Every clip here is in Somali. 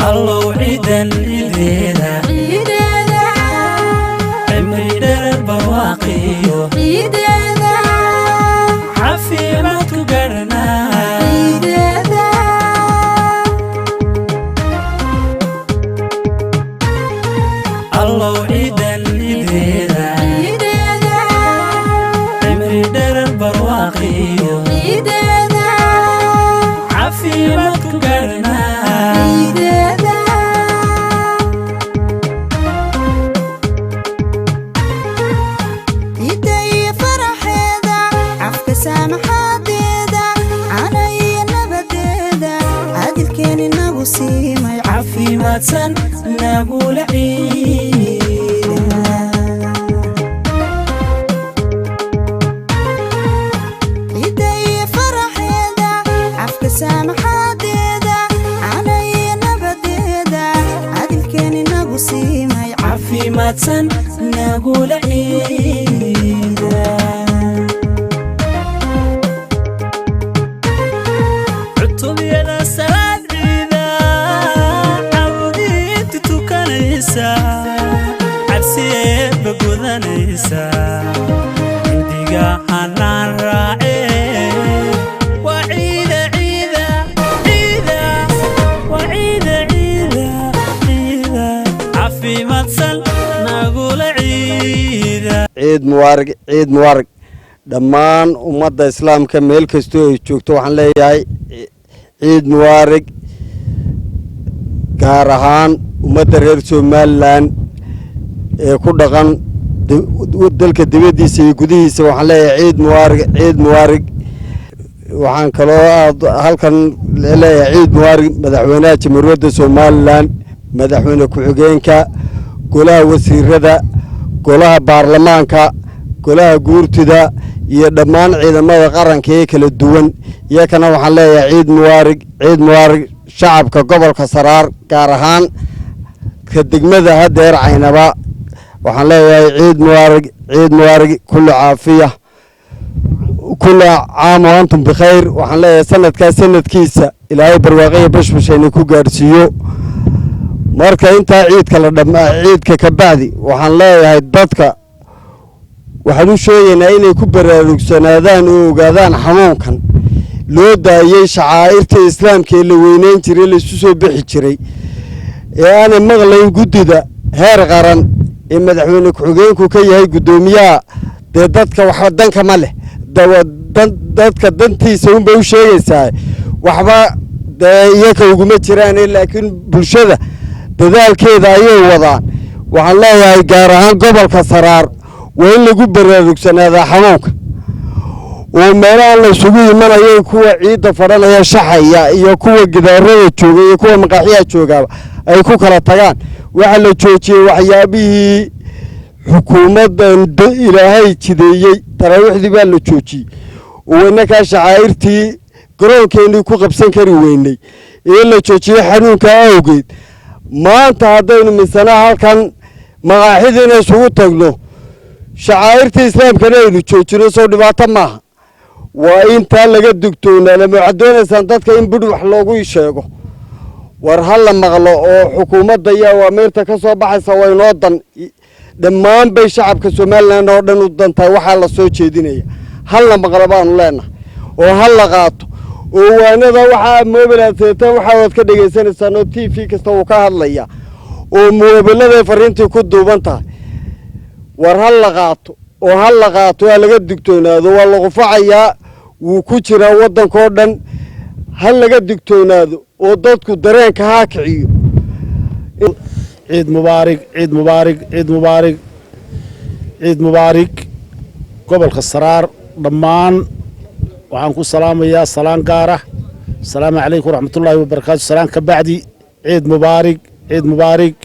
Allow ciidan ciideeda, cimri dherer, barwaaqiyo caafimaadku garanaa. Allow ciidan ciideeda, cimri dherer, barwaaqiyo caafimaadku garanaa. Ciidda faraxeeda, cafka saamaxaadeeda, canaya nabadeeda, cadilkeen inagu siimay. Caafimaadsan nagula ciida. Ciidda iyo faraxeeda, cafka saamaxaadeeda, canaya nabadeeda, cadilkeen inagu siimay. Caafimaadsan nagula ciida. Cutubyada salaad ciida, cawdiinta tukanaysa, cabsiyeeba gudanaysa, cindiga hanaan raacee. Waa ciida, ciida, ciida, waa ciida, ciida, ciida, caafimaadsan nagula ciida. Ciid mubaarig, ciid mubaarig dhammaan ummadda Islaamka meel kastoo ay joogto. Waxaan leeyahay ciid mubaarig, gaar ahaan ummadda reer Somaliland ee ku dhaqan dalka dibaddiisa iyo gudihiisa. Waxaan leeyahay ciid mubaarig, ciid mubaarig. Waxaan kaloo aad halkan leeyahay ciid mubaarig madaxweynaha Jamhuuriyadda Somaliland, madaxweyne ku-xigeenka, golaha wasiirada, golaha baarlamaanka, golaha guurtida iyo dhammaan ciidamada qaranka ee kala duwan. Iyakana waxaan leeyahay ciid mubaarig, ciid mubaarig. Shacabka gobolka Saraar, gaar ahaan ka degmada hadeer Caynaba, waxaan leeyahay ciid mubaarig, ciid mubaarig. Kullu caafiya, kullu caam wa antum bikhayr. Waxaan leeyahay sanadkaas sanadkiisa Ilaahay barwaaqaya bashbashayna ku gaadhsiiyo. Marka intaa ciidka la dham, ciidka ka bacdi, waxaan leeyahay dadka waxaan u sheegaynaa inay ku baraarugsanaadaan oo ogaadaan xanuunkan loo daayey shacaa'irta Islaamka ee la weyneyn jiray, laisu soo bixi jiray, ee aanay maqlayn guddida heer qaran ee madaxweyne ku-xigeenku ka yahay guddoomiyaha. Dee dadka waxba danka ma leh, dadka dantiisa unbay u sheegaysaa, waxba dee iyaka uguma jiraan, laakiin bulshada dadaalkeeda ayay wadaan. Waxaan leeyahay gaar ahaan gobolka Saraar waa in lagu baraarugsanaada xanuunka oo meelaha la isugu imanaya, kuwa ciidda fadhanaya, shaxaya, iyo kuwa gidaarada jooga iyo kuwa maqaaxiyaha joogaaba ay ku kala tagaan. Waxaa la joojiyey waxyaabihii xukuumaddan Ilaahay jideeyey. Taraawiixdii baa la joojiyey oo innakaa shacaa'irtii garoonkeenii ku qabsan kari weynay ee la joojiyey xanuunka awgeed. Maanta haddaynu misana halkan maqaaxidiina isugu tagno, shacaa'irtii Islaamkana aynu joojino, soo dhibaato maaha? Waa intaa laga dugtoonaana. Waxaad doonaysaan dadka in budh wax loogu sheego. War ha la maqlo oo xukuumadda iyo awaamiirta ka soo baxaysa waa inoo dan. Dhammaan bay shacabka Somaliland oo dhan u dantahay waxaa la soo jeedinaya. Ha la maqlo baanu leenahay oo ha la qaato oo waanada waxaa mobile aad seetaan waxaa waad ka dhegaysanaysaan oo TV kasta uu ka hadlaya oo moobiladay fariintii ku duuban tahay. War ha la qaato oo ha la qaato, ha laga digtoonaado. Waa la qufacayaa, wuu ku jiraa waddankoo dhan. Ha laga digtoonaado oo dadku dareenka ha kiciyo. Ciid mubaarig, ciid mubaarig, ciid mubaarig, ciid mubaarig. Gobolka Saraar dhammaan waxaan ku salaamayaa salaan gaar ah. Asalaamu calaykum waraxmatullaahi wabarakaatu. Salaan ka bacdi, ciid mubaarig, ciid mubaarig.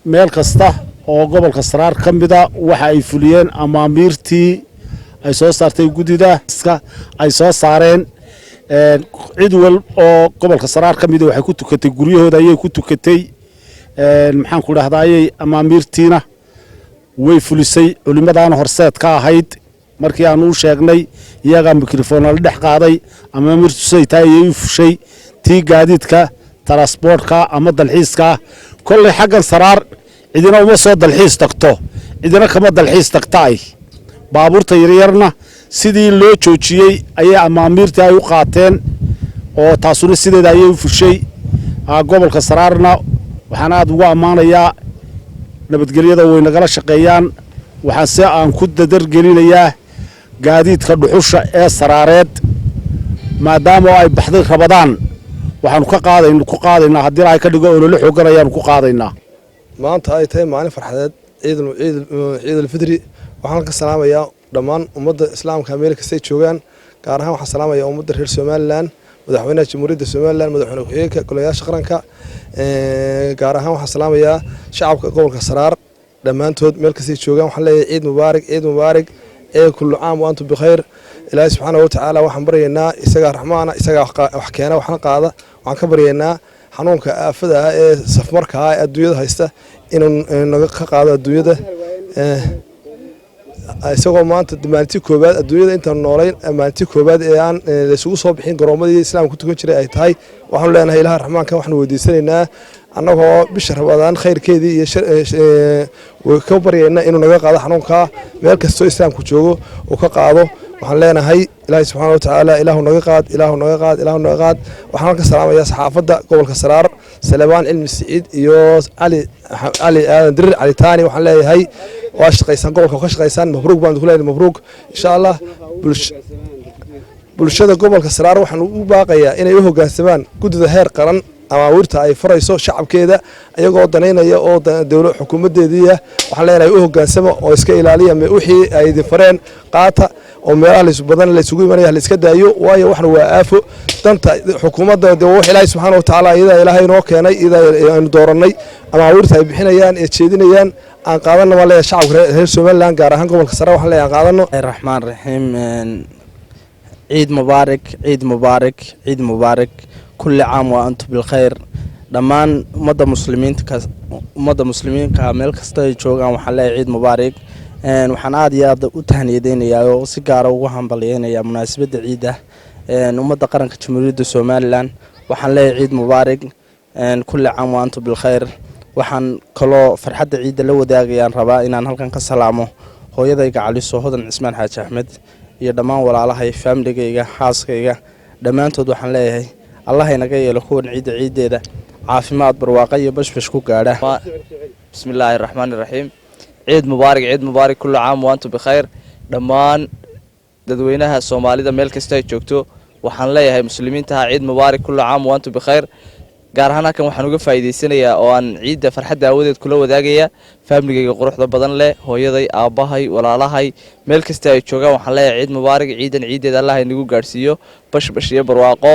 Meel kasta oo gobolka Saraar ka mida waxa ay fuliyeen amaamiirtii ay soo saartay guddida ay soo saareen. Cid wal oo gobolka Saraar ka mida waxay ku tukatay guryahooda ayay ku tukatay. Maxaan ku dhahdaayey, amaamiirtiina way fulisay. Culimadaana horseed ka ahayd. Markii aanu u sheegnay, iyagaa mikrofoonna la dhex qaaday. Amaamiirtu siday tahay ayay u fushay, tii gaadiidka, transportka ama dalxiiska. Kolley xaggan Saraar cidina uma soo dalxiis tagto, cidina kama dalxiis tagta. Ay baabuurta yaryarna sidii loo joojiyey ayay amaamiirtii ay u qaateen, oo taasuna sideeda ayay u fushay. Gobolka Saraarna waxaan aad ugu ammaanayaa nabadgelyada, way nagala shaqeeyaan. Waxaan se aan ku dadargelinayaa gaadiidka dhuxusha ee Saraareed, maadaama ay baxday Rabadaan, waxaanu ka qaadayn ku qaadaynaa, haddii Ilaahay ka dhigo, olole xoogan ayaanu ku qaadaynaa. Maanta ay tahay maalin farxadeed, Ciidulfidri, waxaan ka salaamayaa dhammaan ummadda Islaamka meel kastay joogaan. Gaar ahaan waxaan salaamayaa ummadda reer Somaliland, madaxweynaha Jamhuuriyadda Somaliland, madaxweyne ku-xigeenka, golayaasha qaranka. Gaar ahaan waxaan salaamayaa shacabka gobolka Saraar dhammaantood meel kastay joogaan. Waxaan leeyahay ciid mubaarig, ciid mubaarig ee كل عام وأنتم بخير. Ilaahay subxaana watacaala waxaan baryaynaa, isagaa raxmaana, isagaa wax keena waxna qaada, waxaan ka baryaynaa xanuunka aafada ah ee safmarka ah ee adduunyada haysta inuu naga ka qaado adduunyada. Isagoo maanta maalintii koobaad adduunyada intaan noolayn, maalintii koobaad ee aan laysugu soo bixin garoomadii Islaamka ku tukan jiray ay tahay, waxaanu leenahay Ilaha Raxmaanka waxaanu weydiisanaynaa, annagoo bisha Rabadaan khayrkeedii iyo ka baryayna, inuu naga qaado xanuunkaa, meel kastoo Islaamku joogo uu ka qaado. Waxaan leenahay Ilaahay subxaana watacaala, Ilaahu naga qaad, Ilaahu naga qaad, Ilaahu naga qaad. Waxaan ka salaamayaa saxaafadda gobolka Saraar, Salebaan Cilmi Siciid iyo Cali Aadan Dirir Cali Taani. Waxaan leeyahay waa shaqaysaan, gobolka ka shaqaysaan, mabruuk baan ku leeyahay, mabruuk insha Allah. Bulshada gobolka Saraar waxaan u baaqayaa inay u hoggaansamaan guddida heer qaran amaawiirta ay farayso shacabkeeda, iyagoo danaynaya oo dowla xukuumaddeediiya. Waxaan leenahay u hoggaansama oo iska ilaaliya wixii ay idin fareen, qaata, oo meelaha lays badan laysugu imanaya la iska daayo, waayo waxna waa aafo. Danta xukuumadda de wax Ilaahay subxaana watacaala iyadaa Ilaahay inoo keenay, iyadaa aynu doorannay. Amaawiirta ay bixinayaan ee jeedinayaan aan qaadanno baan leeyahay shacabka reer Somaliland, gaar ahaan gobolka Sare waxaan leeyahay aan qaadano. Raxmaan raxiim. Ciid mubaarak, ciid mubaarak, ciid mubaarak. كل عام وأنتم بالخير. Dhammaan ummadda muslimiinta, ummadda muslimiinka meel kasta ay joogaan, waxaan leeyahay ciid mubaarak. Waxaan aad iyo aad u tahniyadeynayaa oo si gaara ugu hambalyeynayaa munaasabadda ciidda ummadda qaranka Jamhuuriyadda Somaliland. Waxaan leeyahay ciid mubaarak, كل عام وأنتم بالخير. Waxaan kaloo farxadda ciidda la wadaagayaan rabaa inaan halkan ka salaamo hooyadayga Caliso Hodan Cismaan Xaaji Axmed iyo dhammaan walaalahay, faamiligayga, xaaskayga, dhammaantood. Waxaan leeyahay Allah inaga yeelo kuwan ciidda ciiddeeda caafimaad, barwaaqa iyo bashbash ku gaadha. بسم الله الرحمن الرحيم. Ciid mubaarak, ciid mubaarak, كل عام وأنتم بخير. Dhammaan dadweynaha Soomaalida meel kasta ay joogto waxaan leeyahay muslimiintaha ciid mubaarak, كل عام وأنتم بخير. Gaar ahaan halkan waxaan uga faa'iidaysanayaa oo aan ciidda farxadda aawadeed kula wadaagaya faamiligayga quruxda badan leh, hooyaday, aabbahay, walaalahay, meel kasta ay joogaan. Waxaan leeyahay ciid mubaarak, ciidan ciiddeeda Allah inagu gaadhsiiyo bashbash iyo barwaaqo.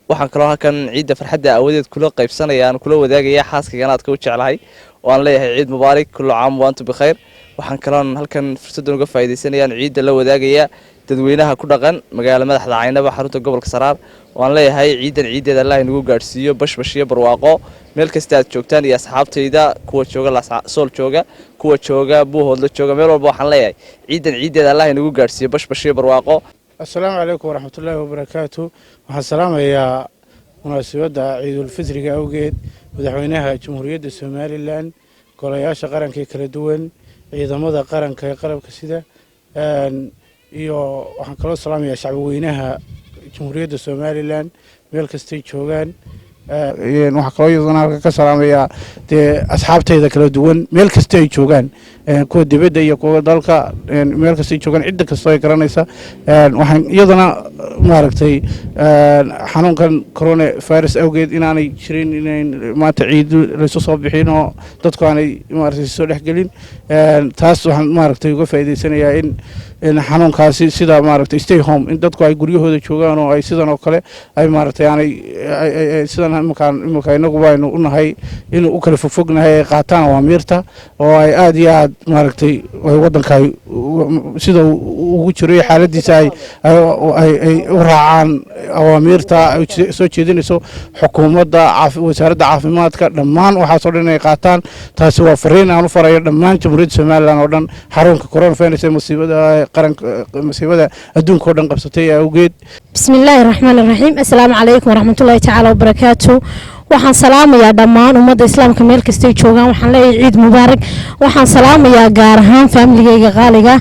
Waxaan kaloo halkan ciidda farxadda aawadeed kula qaybsanaya aan kula wadaagaya xaaskaygan aadka u jeclahay oo aan leeyahay ciid mubaarak, كل عام وأنتم بخير. Waxaan kaloon halkan fursaddan uga faa'iidaysanayaan ciidda la wadaagaya dadweynaha ku dhaqan magaala madaxda Caynaba, xarunta gobolka Saraar, oo aan leeyahay ciidan ciiddeeda Allah inagu gaadhsiiyo bashbash iyo barwaaqo meel kasta aad joogtaan, iyo asxaabtayda kuwa jooga Sool jooga, kuwa jooga Buuhoodla jooga, meel walba waxaan leeyahay ciidan ciiddeeda Allah inagu gaadhsiiyo bashbash iyo barwaaqo. Asalaamu calaykum waraxmatullaahi wabarakaatu. Waxaan salaamayaa munaasabadda Ciidulfitriga awgeed madaxweynaha Jamhuuriyadda Somaliland, golayaasha qaranka ee kala duwan, ciidamada qaranka ee qalabka sida, iyo waxaan kaloo salaamayaa shacbi weynaha Jamhuuriyadda Somaliland meel kastay joogaan. Waxaan kaloo iyadana halka ka salaamayaa dee asxaabtayda kala duwan meel kasta ay joogaan, kuwa dibadda iyo kuwa dalka, meel kastay joogaan, cidda kastoo ay garanaysa. Waxaan iyadana maaragtay xanuunkan corona virus awgeed inaanay jirin inayn maanta ciidu laysu soo bixin oo dadku aanay maaragtay soo dhexgelin. Taas waxaan maaragtay uga faa'iidaysanayaa in xanuunkaasi sida maaragtay stay home, in dadku ay guryahooda joogaan oo ay sidan oo kale ay maaragtay aanay sidan imika inaguba aynu u nahay inuu u kala fogfognahay, ay qaataan awaamiirta oo ay aad iyo aad maaragtay ay waddanka sida ugu jiro iyo xaaladiisa ay u raacaan awaamiirta ay soo jeedinayso xukuumadda, wasaaradda caafimaadka, dhammaan waxaasoo dhan inay qaataan. Taasi waa fariin aan u farayo dhammaan Jamhuuriyadda Somaliland oo dhan xarunka coronavirus ee masiibada qaranka, masiibada adduunka oo dhan qabsatay awgeed. بسم الله الرحمن الرحيم. السلام عليكم ورحمة الله تعالى وبركاته. Waxaan salaamayaa dhammaan ummadda Islaamka meel kastay joogaan. Waxaan leeyahay ciid mubaarak. Waxaan salaamayaa gaar ahaan faamiligayga qaaliga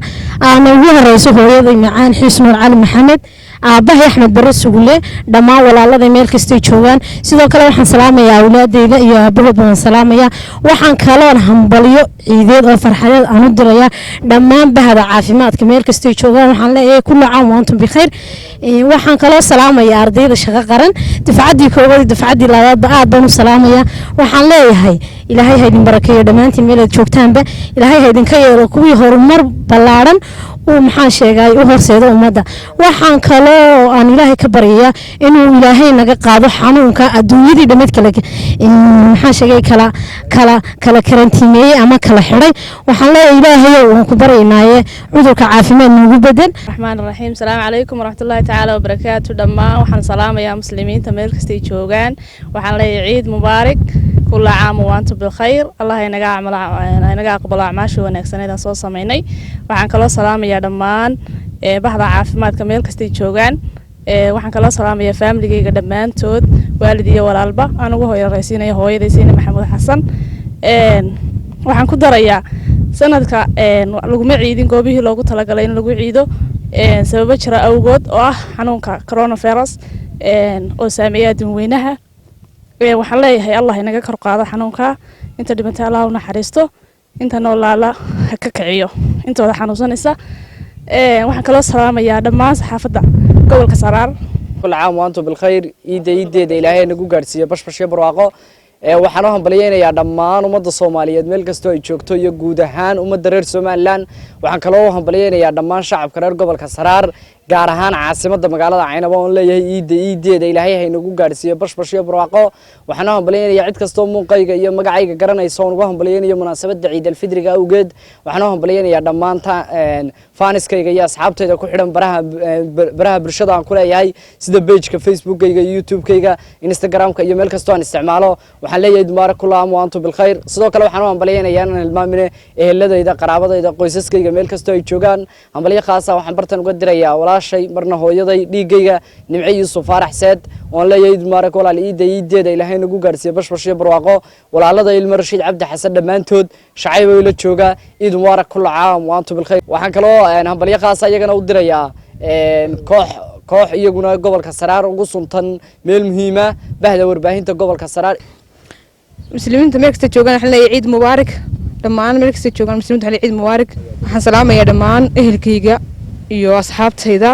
aana ugu horeyso hooyaday macaan Xiis Nuur Cali Maxamed, aabbahay Axmed Bare Sugule, dhammaan walaaladay meel kastay joogaan. Sidoo kale waxaan salaamayaa awlaadeyda iyo aabahood baan salaamayaa. Waxaan kaloon hambalyo ciideed oo farxadeed aan u dirayaa dhammaan bahda caafimaadka meel kastay joogaan. Waxaan leeyahay كل عام وأنتم بخير. Waxaan kaloo salaamayaa ardayda Shaqo Qaran, dafcaddii koowaad iyo dafcaddii labaadba aad baan u salaamayaa. Waxaan leeyahay Ilaahay ha idin barakeeyo dhammaantiin meel aad joogtaanba. Ilaahay ha idinka yeelo kuwii horumar ballaaran uu, maxaan sheegay, u horseedo ummadda. Waxaan kaloo aan Ilaahay ka baryayaa inuu Ilaahay naga qaado xanuunka adduunyadii dhammeed kala, maxaan sheegay, kala karantiimeeyey ama kala xidhay. Waxaan leeyahay, Ilaahayow, waan ku baryaynaaye cudurka caafimaad noogu bedel. الرحمن الرحيم. السلام عليكم ورحمة الله تعالى وبركاته. Dhammaan waxaan salaamayaa muslimiinta meel kastay joogaan. Waxaan leeyahay ciid mubaarak, كل عام وأنتم بخير. Allah inaga acmalo, inaga aqbalo acmaasha wanaagsaneed aan soo sameynay. Waxaan kaloo salaamayaa dhammaan bahda caafimaadka meel kastay joogaan. Waxaan kaloo salaamayaa faamiligayga dhammaantood, waalid iyo walaalba, aan ugu horeysiinaya hooyaday Siina Maxamuud Xasan. Waxaan ku darayaa sanadka laguma ciidin goobihii loogu talagalay in lagu ciido sababo jira awgood oo ah xanuunka coronavirus oo saameeya adduunweynaha. Waxaan leeyahay Allah inaga kor qaado xanuunka. Inta dhimantay Allah u naxariisto, inta noolaala ha ka kiciyo intooda xanuunsanaysa. Waxaan kaloo salaamayaa dhammaan saxaafadda gobolka Saraar. كل عام وأنتم بالخير. Ciidda ciideeda Ilaahay nagu gaarsiiyo bashbash iyo barwaaqo. Waxaan u hambalyeynayaa dhammaan ummadda Soomaaliyeed meel kastoo ay joogto iyo guud ahaan ummadda reer Somaliland. Waxaan kaloo u hambalyeynayaa dhammaan shacabka reer gobolka Saraar, gaar ahaan caasimadda magaalada Caynaba, oon leeyahay ciidda ciideeda Ilaahay haynagu gaarsiiyo bashbash iyo barwaaqo. Waxaan u hambalyeynayaa cid kastoo muuqayga iyo magacayga garanaysa oon ugu hambalyeynayo munaasabadda Ciid Alfidriga awgeed. Waxaan u hambalyeynayaa dhammaan fans-kayga iyo asxaabtayda ku xidhan baraha bulshada aan ku leeyahay, sida page-ka Facebookkayga, YouTube-kayga, Instagramka iyo meel kastoo aan isticmaalo. Waxaan leeyahay mubaarak, كل عام وأنتم بالخير. Sidoo kale waxaan u hambalyeynayaa, inaan hilmaamine, eheladayda, qaraabadayda, qoysaskayga meel kastoo ay joogaan. Hambalyo khaasa waxaan bartan uga dirayaa walaashay, marna hooyaday, dhiiggayga, Nimce Yuusuf Faarax Seed, oon leeyahay mubaarak walaal, ciidda ciideeda Ilaahay nagu gaarsiiye bashbash iyo barwaaqo. Walaalada ilmo Rashiid Cabdi Xasan dhammaantood, shacayb la jooga, ciid mubaarak, كل عام وأنتم بالخير. Waxaan kaloo hambalyo khaasa iyagana u dirayaa koox iyaguna gobolka Saraar ugu suntan meel muhiima, bahda warbaahinta gobolka Saraar. Muslimiinta meel kasta joogaan waxaan leeyahay ciid mubaarak. Dhammaan meel kasta joogaan muslimiinta waxaan leeyahay ciid mubaarak. Waxaan salaamayaa dhammaan ehelkayga iyo asxaabtayda.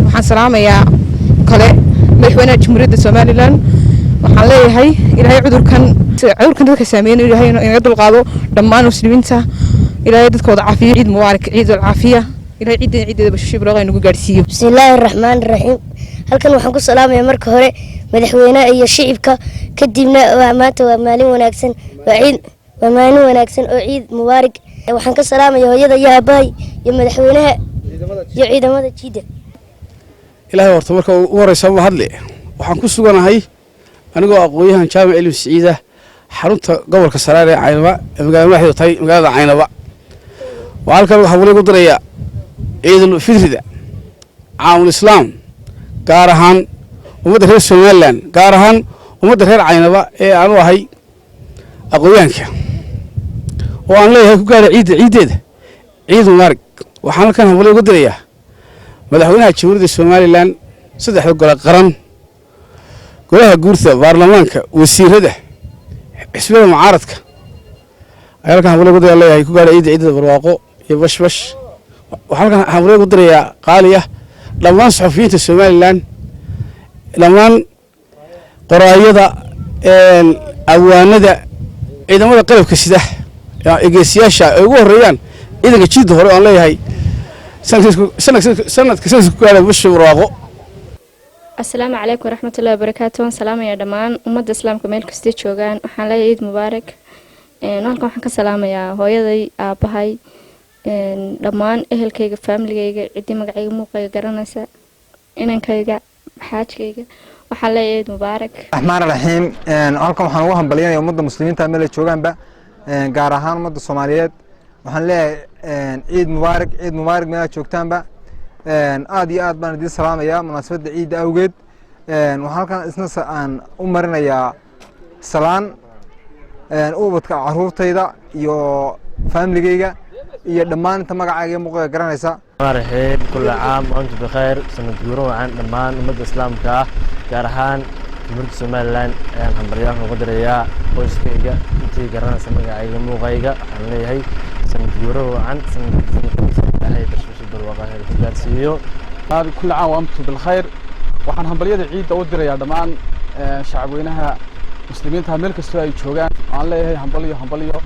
Waxaan salaamayaa kale madaxweynaha Jamhuuriyadda Somaliland. Waxaan leeyahay Ilaahay cudurkan dadka saameeyay Ilaahay inaga dulqaado. Dhammaan muslimiinta Ilaahay dadkooda caafiyo. Ciid mubaarak, ciid alcaafiya. Ilaahay ciidan ciideeda bashashii barwaaqo inagu gaarsiiyo. بسم الله الرحمن الرحيم. Halkan waxaan ku salaamayaa marka hore madaxweynaha iyo shicibka. Kadibna waa maanta, waa maalin wanaagsan, waa ciid, waa maalin wanaagsan oo ciid mubaarak. Waxaan ka salaamayaa hooyada iyo aabahay iyo madaxweynaha iyo ciidamada jiida. Ilaahay horta marka ugu horeysa ma hadle. Waxaan ku suganahay anigoo aqoon-yahan Jaamac Cilmi Siciida xarunta gobolka Saraar ee Caynaba, ee magaalada madaxdeedu tahay magaalada Caynaba. Waxaa halkan waxaa wali ku dirayaa Ciidul Fitrida, caamul Islaam, gaar ahaan ummadda reer Somaliland, gaar ahaan ummadda reer Caynaba ee aan u ahay aqoon-yahanka, oo aan leeyahay ku gaara ciidda ciiddeeda ciid mubaarak. Waxaan halkan hambalyo uga dirayaa madaxweynaha Jamhuuriyadda Somaliland, saddexda gole qaran, golaha guurta, baarlamaanka, wasiirada, xisbiyada mucaaradka ayaa halkan hambalyo uga diraya, leeyahay ku gaara ciidda ciiddada barwaaqo iyo bashbash. Waxaan halkan hambalyo uga dirayaa qaali ah dhammaan saxufiyiinta Somaliland, dhammaan qoraayada, awaanada, ciidamada qalabka sida ee geesiyaasha ay ugu horeeyaan ciidanka jiidda hore, oon leeyahay sanadka sanadka ku gaara bisha barwaaqo. Asalaamu calaykum waraxmatullahi wabarakaatu. Waan salaamayaa dhammaan ummadda Islaamka meel kastay joogaan. Waxaan leeyahay ciid mubaarak. Halkan waxaan ka salaamayaa hooyaday, aabahay, dhammaan ehelkayga, faamiligayga, ciddii magacayga muuqayga garanaysa, inankayga, xaajkayga. Waxaan leeyahay ciid mubaarak. Raxmaan raxiim. Halkan waxaan ugu hambalyanaya ummadda muslimiinta meel ay joogaanba, gaar ahaan ummadda Soomaaliyeed. Waxaan leeyahay ciid mubaarak, ciid mubaarak meel aad joogtaanba. Aad iyo aad baan idiin salaamayaa munaasabadda ciidda awgeed. Waxaan halkan isna aan u marinayaa Salaan ubadka, caruurtayda iyo faamiligeyga iyo dhammaan inta magacayga iyo muuqayga garanaysa. Raxiim, كل عام وأنتم بخير. Sanad guuro wacan dhammaan ummadda Islaamka ah, gaar ahaan Jamhuuriyadda Somaliland ayaan hambalyahan uga dirayaa. Qoyskayga, intii garanaysa magacayga, muuqayga, waxaan leeyahay sanad guuro wacan. Sanadkiisa Ilaahay bashbash barwaaqo ku gaarsiiyo. كل عام وأنتم بالخير. Waxaan hambalyada ciidda u dirayaa dhammaan shacabweynaha Muslimiinta meel kastoo ay joogaan. Aan leeyahay hambalyo, hambalyo.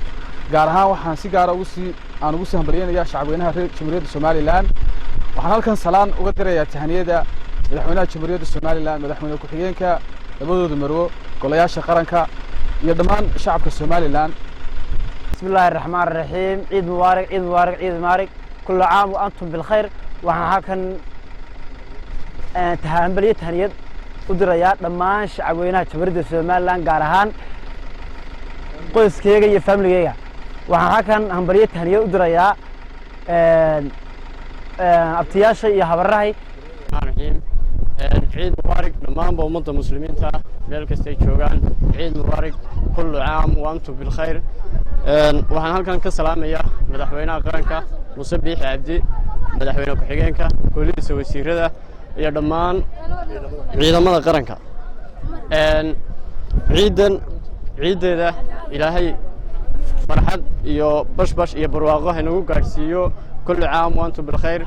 Gaar ahaan waxaan si gaara ugu sii aan ugu sii hambalyeynayaa shacabweynaha reer Jamhuuriyadda Somaliland. Waxaan halkan salaan uga dirayaa tahaniyada madaxweynaha Jamhuuriyadda Somaliland, madaxweyne ku-xigeenka, labadooda marwo, golayaasha qaranka iyo dhammaan shacabka Somaliland. بسم الله الرحمن الرحيم. عيد مبارك، عيد مبارك، عيد مبارك، كل عام وأنتم بالخير. Waxaan halkan hambalyo tahaniyad u dirayaa dhammaan shacabweynaha Jamhuuriyadda Somaliland, gaar ahaan qoyskeyga iyo faamiligeyga. Waxaan halkan hambalyo tahaniyad u dirayaa abtiyaasha iyo habarahay. Raxiim, ciid mubaarak dhammaanba ummadda Muslimiinta meel kastay joogaan. Ciid mubaarak, كل عام وأنتم بالخير. Waxaan halkan ka salaamayaa madaxweynaha qaranka Muuse Biixi Cabdi, madaxweyne ku-xigeenka, golihiisa wasiirada iyo dhammaan ciidamada qaranka. Ciidan ciiddeeda Ilaahay farxad iyo bashbash iyo barwaaqo haynagu gaadhsiiyo. كل عام وأنتم بالخير.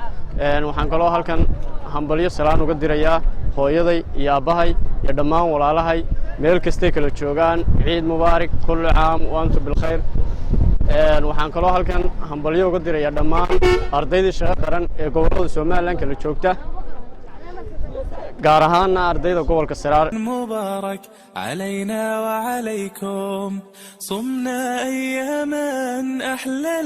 Waxaan kaloo halkan hambalyo salaan uga dirayaa hooyaday iyo aabbahay iyo dhammaan walaalahay meel kastay kala joogaan. Ciid mubaarak, كل عام وأنتم بالخير. Waxaan kaloo halkan hambalyo uga dirayaa dhammaan ardaydii shaqo qaran ee gobollada Somaliland kala joogta, gaar ahaana ardayda gobolka Saraar. مبارك علينا وعليكم، صمنا أياما أحلى.